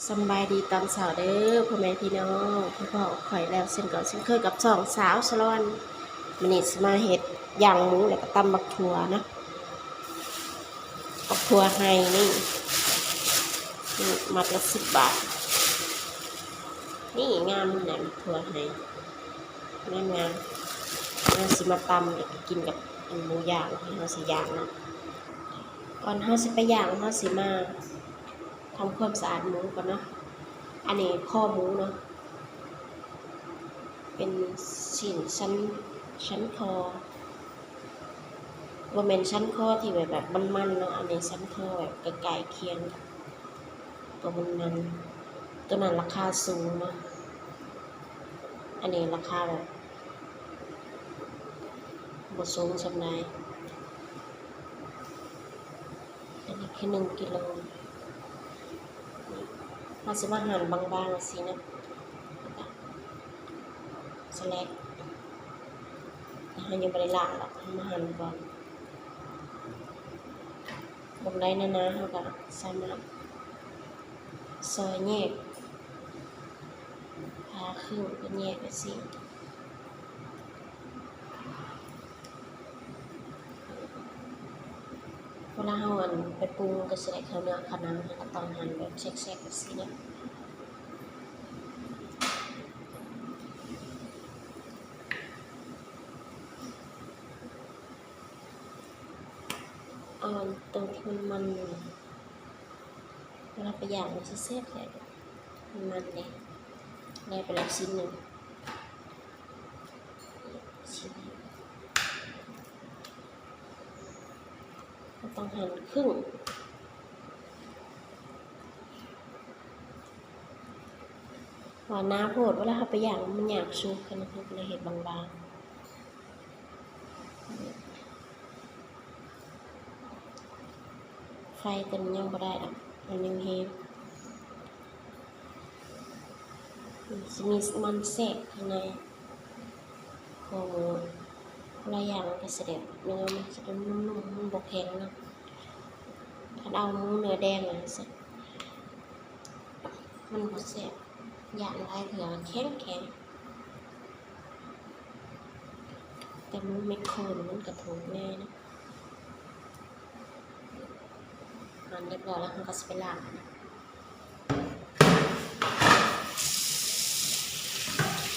ສຳບາຍດີຕອນເຊົ້າເດີພໍ່ແມ່ພີ່ນ້ອງ ພົບພໍ້ກັບຂ້ອຍແລ້ວເຊັ່ນເກົ່າເຊັ່ນເຄີຍກັບຊ່ອງສາວສາລອນ. ມື້ນີ້ຊິມາເຮັດຍ່າງໝູ ແລ້ວກໍຕຳບັກຖົ່ວເນາະ, ບັກຖົ່ວໄຮ່ນີ້ ນີ້ມັດລະສິບບາດ. ນີ້ງາມແຫຼະ ບັກຖົ່ວໄຮ່ ງາມໆ. ເຮົາຊິມາຕຳ ແລ້ວກໍກິນກັບອັນໝູຍ່າງທີ່ເຮົາຊິຍ່າງເນາະ. ກ່ອນເຮົາຊິໄປຍ່າງ ເຮົາຊິມາ ທຳຄວາມສະອາດໝູກ່ອນເນາະ. ອັນນີ້ຄໍໝູເນາະ ເປັນຊີ້ນສັນ ສັນຄໍ ບໍ່ແມ່ນສັນຄໍທີ່ແບບ ແບບມັນໆເນາະ, ອັນນີ້ສັນຄໍແບບໃກ້ໆຄຽງກັບຕົວມັນໆ. ຕົວນັ້ນລາຄາສູງເນາະ, ອັນນີ້ລາຄາແບບບໍ່ສູງສ່ຳໃດ. ອັນນີ້ຄືໜຶ່ງກິໂລ. ເຮົາຊິມາຫັ່ນບາງໆຈັ່ງຊີ້ນະ ແລ້ວກະສະແລັກ. ແຕ່ເຮົາຍັງບໍ່ໄດ້ລ້າງດອກ, ເຮົາມາຫັ່ນກ່ອນ. ບ່ອນໃດໜາໆ ເຮົາກະສາມາດຊອຍແຍກ ຜ່າເຄິ່ງເປັນແຍກຈັ່ງຊີ້. ເວລາເຮົາ ອັນ ໄປປຸງກໍຊິໄດ້ເຂົ້າເນື້ອເຂົ້າໜັງ, ເຮົາກໍຕ້ອງຫັ່ນແບບແຊກໆ ຈັ່ງຊີ້ເນາະ. ເອົາໂຕທີ່ມັນມັນ ເວລາໄປຍ່າງມັນຊິແຊບແທ້ ມັນເດ້. ໄດ້ໄປແລ້ວຊິ້ນໜຶ່ງ ຊິ້ນ ເຮົາຕ້ອງຫັ່ນເຄິ່ງ ວ່າໜາໂພດ ເວລາເຮົາໄປຍ່າງມັນຍາກສຸກ, ຄັນເຮົາກໍເລີຍເຮັດບາງໆ. ໄຟຕົວນີ້ຍັງບໍ່ໄດ້ດອກ ມັນຍັງແຮງ. ມັນຊິມີມັນແຊກຂ້າງໃນຂອງໝູ. ເວລາຍ່າງມັນກໍຊິໄດ້ເນື້ອມັນຊິເປັນນຸ້ມໆ ມັນບໍ່ແຂງເນາະ. ຄັນເອົາໝູເນື້ອແດງຫັ້ນ ມັນບໍ່ແຊບ, ຢ້ານຫຼາຍເທື່ອແຂງໆ. ແຕ່ໝູແມກໂຄນີ້ມັນກະຖືກແນ່ເນາະ. ອັນຮຽບຮ້ອຍແລ້ວ ເຮົາກໍຊິໄປລ້າງ. ນ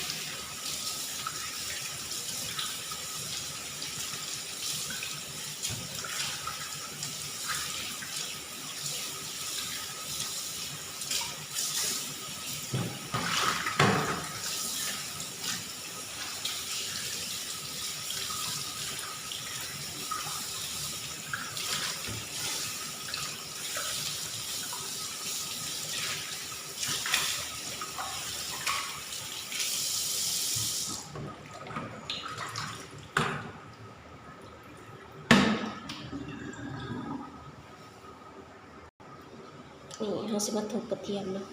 ີ້ ເຮົາຊິມາທຸບກະທຽມເນາະ.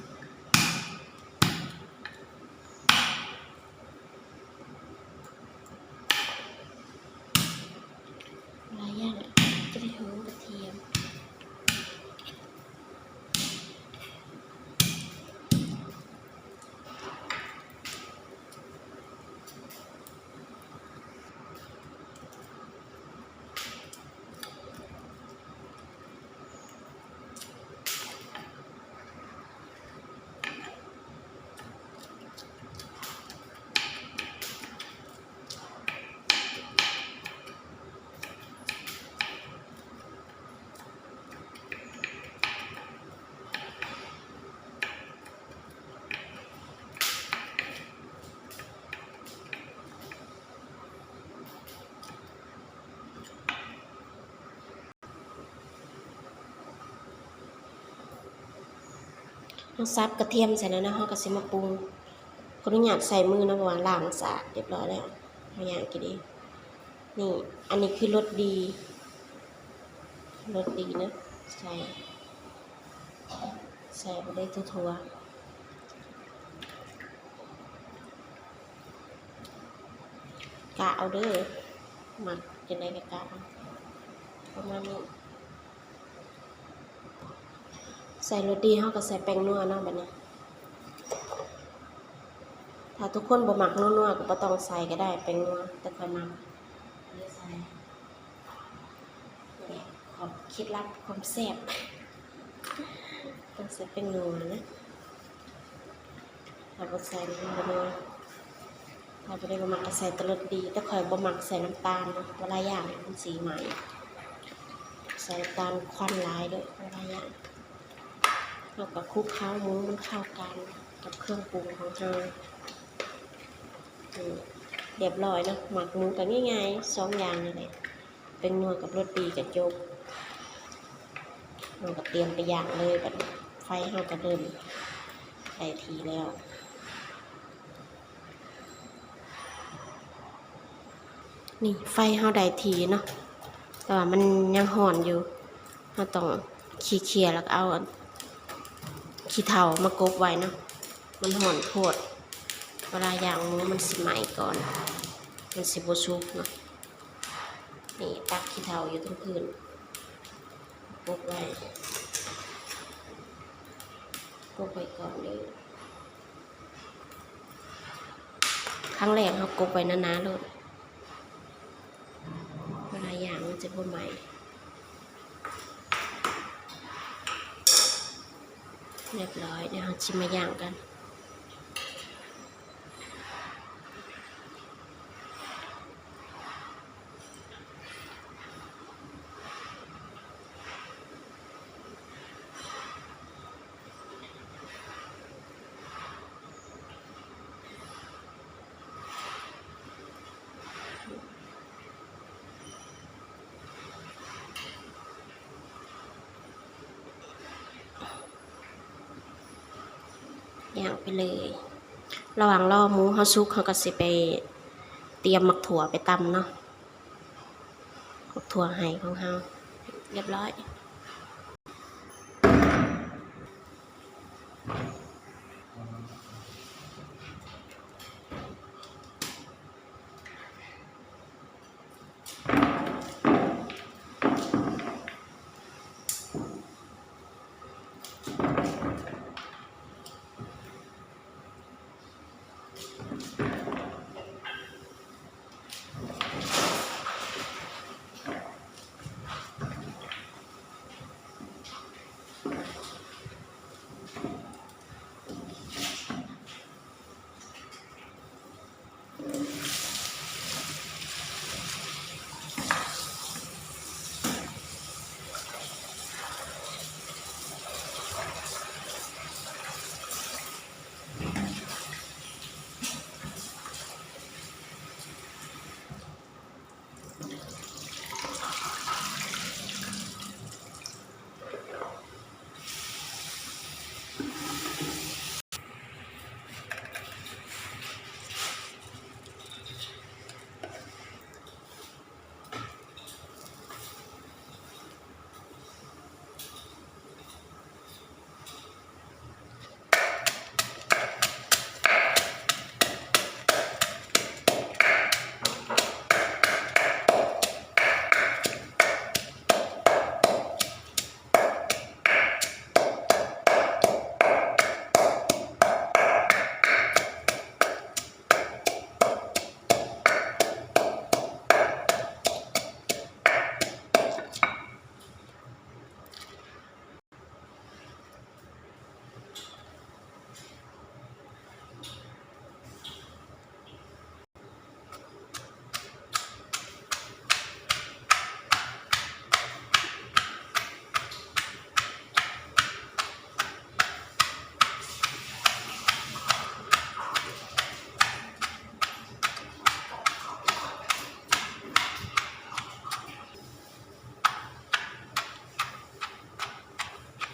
ຫຼາຍຢ່າງຈະໄດ້ຫອມກະທຽມ. ເຮົາສັບກະທຽມໃສ່ແລ້ວເນາະ ເຮົາກໍຊິມາປຸງ. ຂໍອະນຸຍາດໃຊ້ມືເນາະ ເພາະວ່າລ້າງສະອາດຮຽບຮ້ອຍແລ້ວ ເຮົາຍ່າງກິນເອງ. ນີ້ ອັນນີ້ຄືລົດດີ ລົດດີເນາະ ໃສ່ ໃສ່ໄປເລີຍທົ່ວໆ. ກະເອົາເດີ ມັກຈັ່ງໃດກໍກະເອົາ ປະມານນີ້. ໃສ່ໂຣຕີ ເຮົາກໍໃສ່ແປ້ງນົວເນາະ ບັດນີ້ ຖ້າທຸກຄົນບໍ່ມັກນົວໆ ກໍບໍ່ຕ້ອງໃສ່ກໍໄດ້ ແປ້ງນົວ ແຕ່ຂ້ອຍມັກ ເລີຍໃສ່. ນີ້ ຄວາມ ເຄັດລັບຄວາມແຊບ ຕ້ອງໃສ່ແປ້ງນົວນະ ຖ້າບໍ່ໃສ່ມັນບໍ່ນົວ. ຖ້າຜູ້ໃດບໍ່ມັກກໍໃສ່ແຕ່ລົດດີ ແຕ່ຂ້ອຍບໍ່ມັກໃສ່ນ້ຳຕານເນາະ ເວລາຍ່າງມັນຊິໄໝ້ ໃສ່ນ້ຳຕານຄວັນຫຼາຍເດີ ເວລາຍ່າງ. ເຮົາກໍຄຸກເຄົ້າໝູມັນເຂົ້າກັນກັບເຄື່ອງປຸງຂອງເຮົາ. ອືມ ຮຽບຮ້ອຍເນາະ ໝັກໝູກໍງ່າຍໆ ສອງຢ່າງນີ້ແຫຼະ ແປ້ງນົວກັບໂຣຕີກໍຈົບ. ເຮົາກໍຕຽມໄປຍ່າງເລີຍ ບັດນີ້ໄຟເຮົາກໍເລີ່ມໄດ້ທີ່ແລ້ວ. ນີ້ໄຟເຮົາໄດ້ທີ່ເນາະ ແຕ່ວ່າມັນຍັງຮ້ອນຢູ່ ເຮົາຕ້ອງເຄຍໆ ແລ້ວກໍເອົາຂີ້ເຖົາມາກົບໄວ້ເນາະ ມັນຮ້ອນໂພດ ເວລາຍ່າງໝູມັນຊິໄໝ້ກ່ອນ ມັນຊິບໍ່ສຸກເນາະ. ນີ້ ຕັກຂີ້ເຖົາຢູ່ເທິງພື້ນ ປົກໄວ້ ປົກໄວ້ກ່ອນເດີ. ຄັ້ງແລກເຮົາກົບໄວ້ໜາໆໂລດ ເວລາຍ່າງມັນຈະບໍ່ໄໝ້. ຮຽບຮ້ອຍ ດຽວເຮົາຊິມາຍ່າງກັນ. ຍ່າງໄປເລີຍ ລະຫວ່າງລໍໝູເຮົາສຸກ ເຮົາກໍຊິໄປຕຽມໝາກຖົ່ວໄປຕຳເນາະ ໝາກຖົ່ວໄຮ່ຂອງເຮົາ ຮຽບຮ້ອຍ.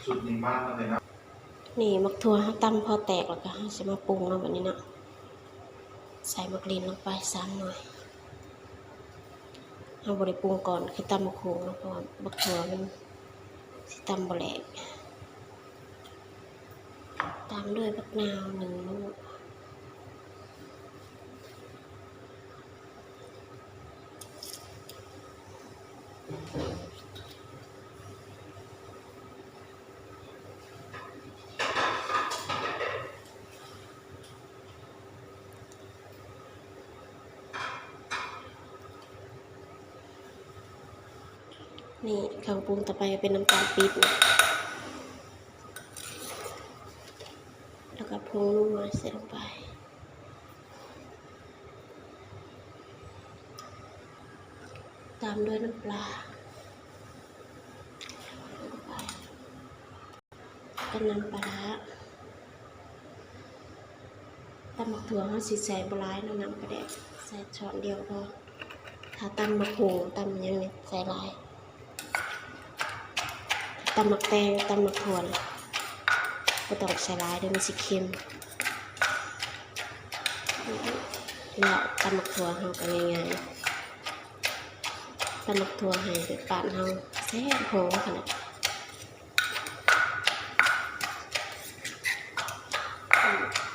ສຸດນີ້ມາກເລີຍເນາະ. ນີ້ໝາກຖົ່ວເຮົາຕຳພໍແຕກແລ້ວກໍເຮົາຊິມາປຸງເນາະ ບັດນີ້ເນາະ ໃສ່ໝາກລິ້ນລົງໄປສາມໜ່ວຍ. ເຮົາບໍ່ໄດ້ປຸງກ່ອນຄືຕຳບັກຫຸ່ງເນາະ ເພາະວ່າໝາກຖົ່ວມັນຊິຕຳບໍ່ແຫຼກ. ຕາມດ້ວຍບັກນາວໜຶ່ງລູກ. ເ ນີ້ ເຄື່ອງປຸງຕໍ່ໄປເປັນນ້ຳຕານປີບ ແລ້ວກໍຜົງນົວໃສ່ລົງໄປ ຕາມດ້ວຍນ້ຳປາ ກັບນ້ຳປາຮ້າ. ຕຳໝາກຖົ່ວເຮົາຊິໃສ່ບໍ່ຫຼາຍເນາະ ນ້ຳປາແດກ ໃສ່ຊ້ອນດຽວພໍ. ຖ້າຕຳໝາກຫຸ່ງ ຕຳຫຍັງນີ້ໃສ່ຫຼາຍ. ຕຳໝາກແຕງ ຕຳໝາກຖົ່ວ ບໍ່ຕ້ອງໃສ່ຫຼາຍເດີ ມັນຊິເຄັມ. ແລ້ວຕຳໝາກຖົ່ວເຮົາກໍງ່າຍໆ ຕຳໝາກຖົ່ວໃຫ້ແບບບ້ານເຮົາ ແຊບ ຫອມຂະໜາດ.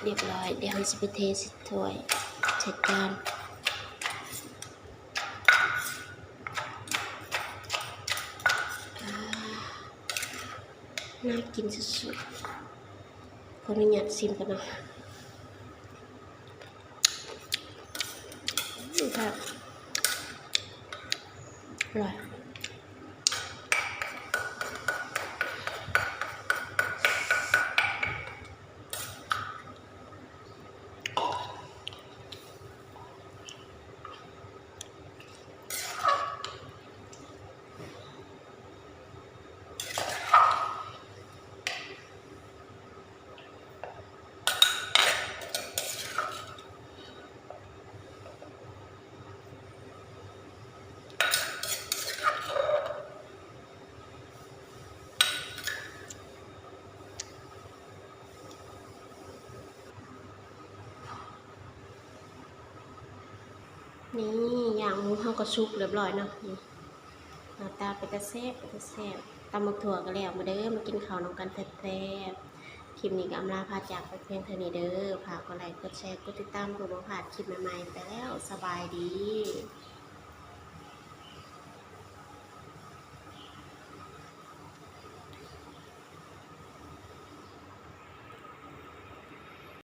ຮຽບຮ້ອຍ ດຽວເຮົາຊິໄປເທໃສ່ຖ້ວຍ ໃສ່ຈານ. ອາ ໜ້າກິນສຸດໆ ຂໍອະນຸຍາດຊີມກ່ອນເນາະ. ອືມ ແຊບ ອະລ່ອຍ. ນີ້ ຢ່າງໝູເຮົາກໍສຸກຮຽບຮ້ອຍເນາະ. ນີ້ ໜ້າຕາເປັນຕາແຊບ ເປັນຕາແຊບ. ຕຳໝາກຖົ່ວກໍແລ້ວ ມາເດີ ມາກິນເຂົ້ານຳກັນແຊບໆ. ຄລິບນີ້ກໍອຳລາພາຈາກໄປພຽງເທົ່ານີ້ເດີ. ຝາກກົດໄລ ກົດແຊ ກົດຕິດຕາມ ເພື່ອບໍ່ພາດຄລິບໃໝ່ໆ. ໄປແລ້ວ ສະບາຍດີ.